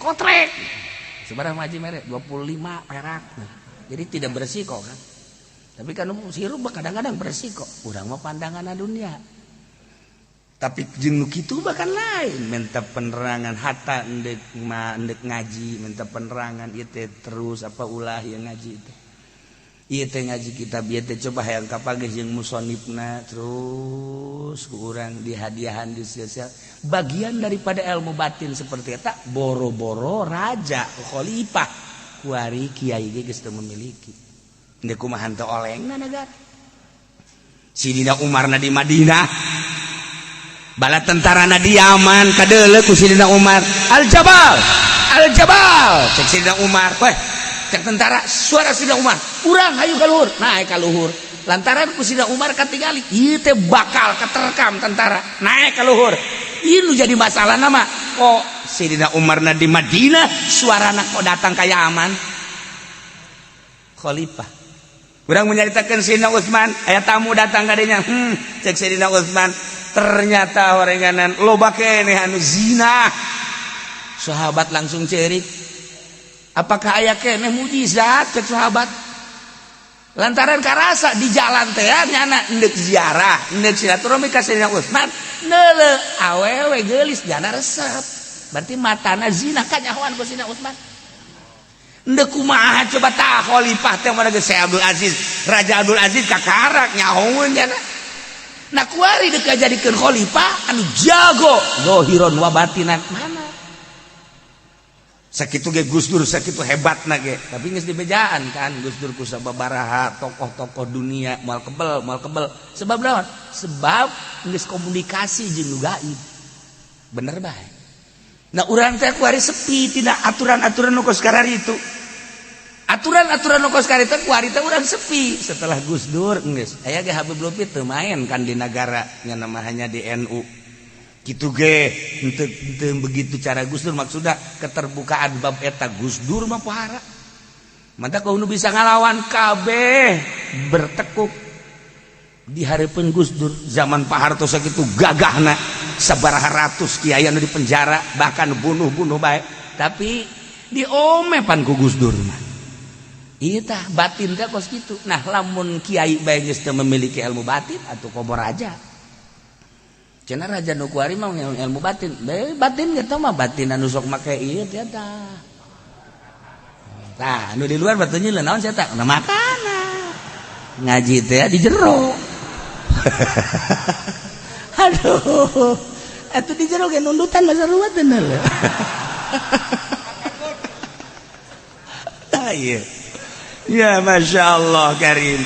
kotrek. Sabaraha haji mere 25 perak. Jadi tidak beresiko kan. Tapi kan hirup mah kadang-kadang beresiko. Urang mah pandangan dunia. Tapi jeung nu kitu bahkan lain minta penerangan hatta endek ma endek ngaji minta penerangan ieu teh terus apa ulah yang ngaji teh. Ieu teh ngaji kitab ieu teh coba hayang kapanggih jeung musonifna terus ku urang dihadiahan di sia. Bagian daripada ilmu batin seperti eta boro-boro raja khalifah kuari kiai ge geus teu memiliki. Endek kumaha teu olengna negara. Sidina Umarna di Madinah, bala tentarana di Yaman, kadeuleu ku Sidina Umar, "Al Jabal, Al Jabal," cek Sidina Umar. Weh, cek tentara, suara Sidina Umar, urang hayu ka luhur, naik ka luhur. Lantaran ku Sidina Umar katingali ieu teh bakal keterkam tentara naik ka luhur. Ieu nu jadi masalah nama kok Sidina Umarna di Madinah, suarana kok datang ka Yaman. Khalifah. Urang menyaritakeun Sidina Utsman, aya tamu datang ka dinya. Cek Sidina Utsman, ternyata orenganan loba keneh anu zina. Sahabat langsung cerik. Apakah aya keneh mujizat, cek sahabat? Lantaran karasa di jalan teh nyana endek ziarah, endek silaturahmi ka Sayyidina Utsman, neuleu awewe geulis jana resep. Berarti matana zina, kanyahoan ku Sayyidina Utsman. Endek kumaha coba tah khalifah teh mana geus Abdul Aziz, Raja Abdul Aziz kakarak nyahoeun jana. Nah, kuari dek jadikeun khalifah anu jago zahiron wa batinan mana? Sakitu ge Gus Dur sakitu hebatna ge, tapi geus dibejaan kan Gus Dur ku sababaraha tokoh-tokoh dunia moal kebel, moal kebel. Sebab naon? Sebab geus komunikasi jeung nu gaib. Bener bae. Nah, urang teh kuari sepi tina aturan-aturan nu kos itu. Aturan-aturan nu kos itu kuari teh urang sepi setelah Gus Dur geus. Aya ge Habib Lutfi teu main kan di negara nya nama hanya di NU. Gitu ge henteu henteu begitu cara Gus Dur, maksudna keterbukaan bab eta Gus Dur mah pohara. Mantap kau nu bisa ngalawan kabeh bertekuk di hareupeun Gus Dur. Zaman Pak Harto sakitu gagahna, sabaraha ratus kiai anu di penjara, bahkan bunuh-bunuh bae, tapi diomepan ku Gus Dur mah. Ieu tah batin teh kos kitu. Nah, lamun kiai bae geus teu memiliki ilmu batin atuh komo raja. Cenah raja nu kuari mah ilmu batin. Bae batin ge mah batin anu sok make ieu teh tah. Tah, nu di luar batunya naon sia tah? Nah, makana. Ngaji teh di jero. Aduh. Atuh di jero ge nundutan masa ruwet bener. Tah ieu. Ya Masya Allah Karim.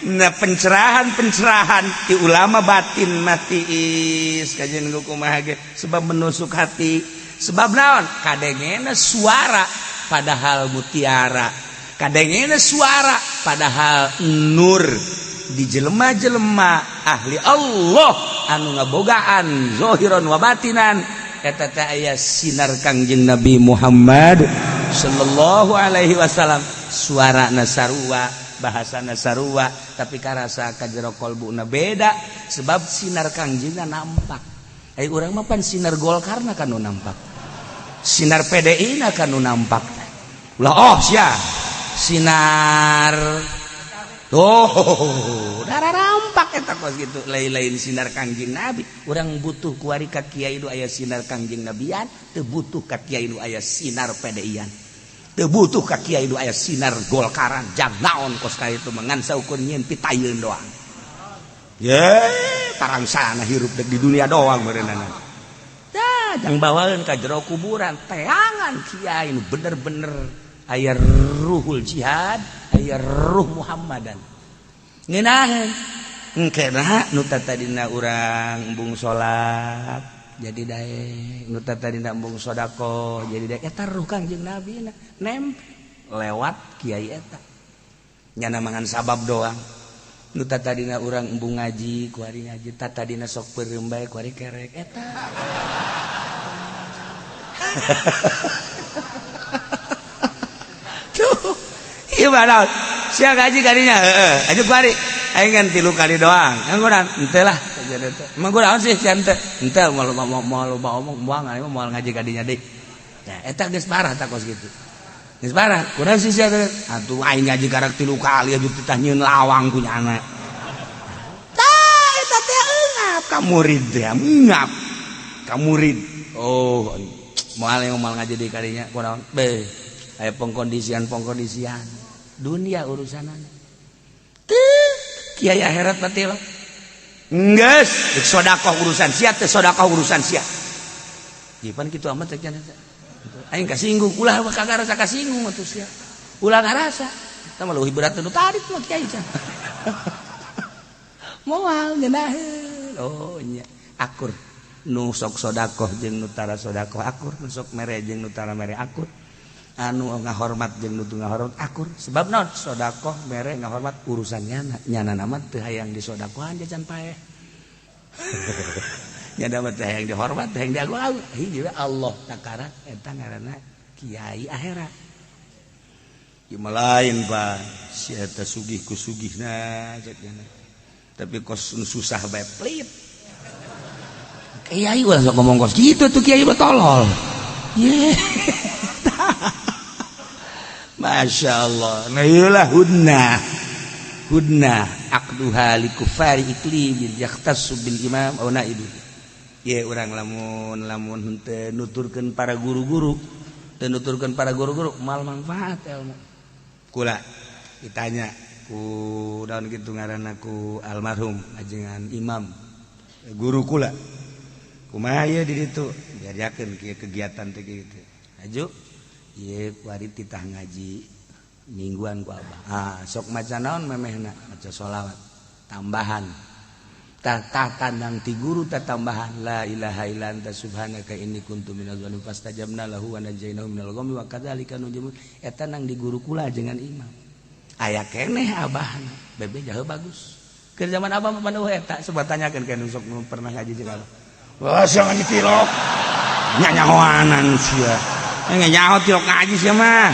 Nah, pencerahan-pencerahan di ulama batin matiis kajian kumaha ge sebab menusuk hati, sebab naon kadengena suara padahal mutiara, kadengena suara padahal nur di jelema-jelema ahli Allah anu ngabogaan zahiran wa batinan eta teh aya sinar Kangjeng Nabi Muhammad sallallahu alaihi wasallam. Suara nasarua, bahasa nasarua, tapi karasa ka jero kolbuna beda sebab sinar Kangjengna nampak. Ai urang mah pan sinar Golkarna kan nu nampak, sinar PDI na kan nu nampak. Ulah oh sia sinar tuh darah rampak eta kos kitu, lain-lain sinar Kangjeng Nabi. Urang butuh kuari ka kiai nu aya sinar Kangjeng Nabian, teu butuh ka kiai nu aya sinar PDI-an, teu butuh ka kiai nu aya sinar Golkaran. Jang naon kos ka itu mengan saukur nyieun pitayeun doang. Ye, parangsana hirup dek di dunia doang meureunana. Tah, jang bawaeun ka jero kuburan teangan kiai nu bener-bener aya ruhul jihad, aya ruh Muhammadan. Ngeunaheun engkena nu tadina urang embung salat jadi daek, nu tadina embung sedekah jadi daek, eta ruh Kangjeng Nabi na nem lewat kiai eta. Nyana mangan sabab doang. Nu tadina urang embung ngaji kuari ngaji, tadina sok peureum bae kuari kerek eta. Tuh, ieu mah naon? Sia ngaji kadinya, heeh, aju kuari. Aing kan 3 kali doang. Emang kurang henteu lah. Emang kurang sih sia henteu. Henteu moal loba omong moal aing mah moal ngaji kadinya deui. Nah, eta geus parah tah kos kitu. Geus parah, kurang sih sia teh. Atuh aing ngaji karak 3 kali aju titah nyieun lawang ku nyana. Tah eta teh eungap ka murid teh, eungap ka murid. Oh, moal yang moal ngaji deui kadinya kunaon? Beuh, aya pengkondisian-pengkondisian. Dunia urusanana. Teu kiai akhirat pati lo. Geus, sedekah urusan sia teh, sedekah urusan sia. Jipan kitu amat teh cenah. Aing kasinggung, ulah kagak rasa kasinggung atuh sia. Ulah ngarasa. Eta mah leuwih berat nu tadi mah kiai cenah. Moal ngeunaheun. Oh nya, akur. Nu sok sedekah jeung nu tara sedekah akur, nu sok mere jeung nu tara mere akur. Anu ngahormat jeung nu teu ngahormat akur. Sebab naon? Sedekah mere ngahormat urusan nyana. Nyana mah teu hayang disodakohan jajan paeh. Nyana mah teu hayang dihormat, teu hayang diagung-agung. Hiji we Allah takara eta ngaranna kiai akhirat. Ieu mah lain, Pak. Si eta sugih ku sugihna cek nyana. Tapi kos susah bae pelit. Kiai ulah sok ngomong kos kitu tuh kiai mah tolol. Ye. Masya Allah. Nah iyalah hudna. Hudna aqduha likufari iklimin yakhtassu bil imam aw naibi. Ye urang lamun lamun henteu nuturkeun para guru-guru, teu nuturkeun para guru-guru mal manfaat ilmu. Kula ditanya ku daun kitu ngaranna ku almarhum ajengan imam guru kula. Kumaha ieu di ditu? Diajarkeun kieu kegiatan teh kieu teh. Aju ieu kuari titah ngaji mingguan ku abah. Ah, sok maca naon memehna? Maca sholawat tambahan. Tah tah tandang ti guru tah tambahan la ilaha illa anta subhanaka inni kuntu minaz zalimin fastajabna lahu wa najainahu minal ghammi wa kadzalika nunjil. Eta nang di guru kula dengan imam. Aya keneh abahna, bebe jauh bagus. Keur zaman abah mah panuh eta coba tanyakeun ka nu sok pernah ngaji jeung abah. Wah, sia ngaji tilok. Nyanyahoanan sia. Nyaho tilok ngaji sia mah.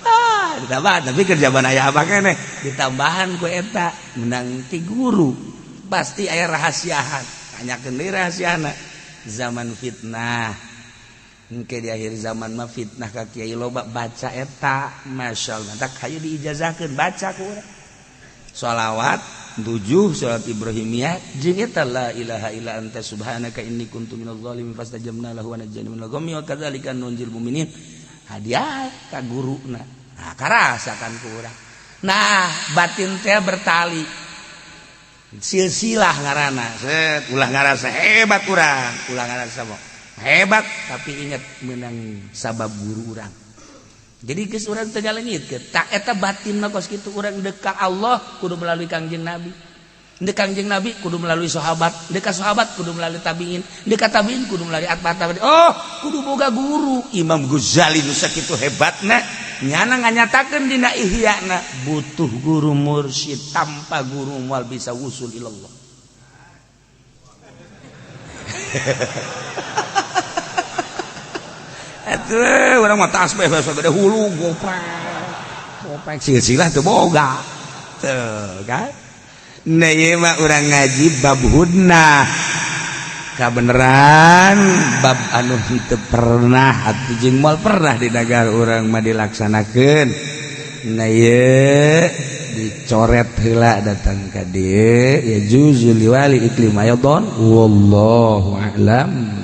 Ah, ditambah tapi kerjaan aya abah keneh ditambahan ku eta menang ti guru. Pasti aya rahasiahan. Tanyakeun deui rahasiana. Zaman fitnah. Engke di akhir zaman mah fitnah ka kiai loba, baca eta, masyaallah. Tak hayu diijazahkeun, baca ku urang. Sholawat 7, sholat Ibrahimiyah jeung eta la ilaha illa anta subhanaka inni kuntu minadh dhalimin, fastajabna lahu wa najjayna minal ghammi wa kadzalika nunjil mu'minin. Hadiah ka guruna. Nah, karasakan ku urang. Nah, batin teh bertali silsilah ngaranna. Set, ulah ngarasa hebat urang, ulah ngarasa hebat, tapi ingat menang sabab guru urang. Jadi geus urang teu ngaleungitkeun tak eta batin mah kos kitu. Urang deuk ka Allah kudu melalui Kangjeng Nabi, deuk Kangjeng Nabi kudu melalui sahabat, deuk ka sahabat kudu melalui tabiin, deuk ka tabiin kudu melalui atba tabiin. Oh, kudu boga guru. Imam Ghazali nu sakitu hebatna, nyana nganyatakeun dina Ihyana, butuh guru mursyid, tanpa guru moal bisa wusul ilallah. Atuh urang mah tasbih beda hulu gopek. Gopek silsilah teu boga. Tuh kan. Nah, ieu mah urang ngaji bab hudnah. Kabeneran bab anu henteu pernah atuh jeung moal pernah di nagara urang mah dilaksanakeun. Nah, ieu dicoret heula datang ka dieu ya juzul liwali iklim ayadon, wallahu a'lam.